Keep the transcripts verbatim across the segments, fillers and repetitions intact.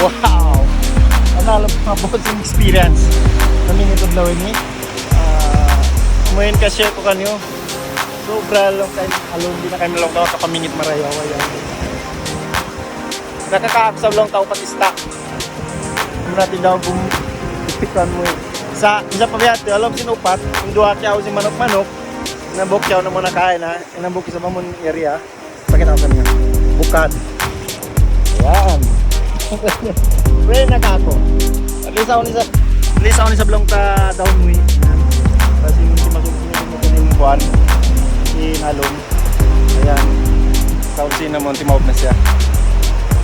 Wow! Ano, alam ko, boss, yung experience. Kami nito, Blaw, ini. Ah, ngayon, ka-share ko kanyo. Sobra lang kayo, alon, di na kayo malong tao, kaminit marayaw, ayan. Nakakaaksaw lang tao, pati stock. Mura ti daw gum-, ipikan mo eh. Sa, isa pa biya, alam sinupat, yung duha kyaw si manok-manok, inabok kyaw na muna kain ha, inabok sa mamun area. Pakita ko sa inyo. Bukad. Yan. Pre, nakako. At least ako ni sa, at least ako ni sa blong ta down way. Kasi yung si Masuk, yung kuan, si Nalong. Ayan. Sa cinnamon, timaob na siya.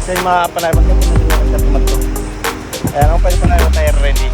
Kasi mga panay, magkapit na sila, magkapit na to. Ayan, ang pwede panay, tayo ready.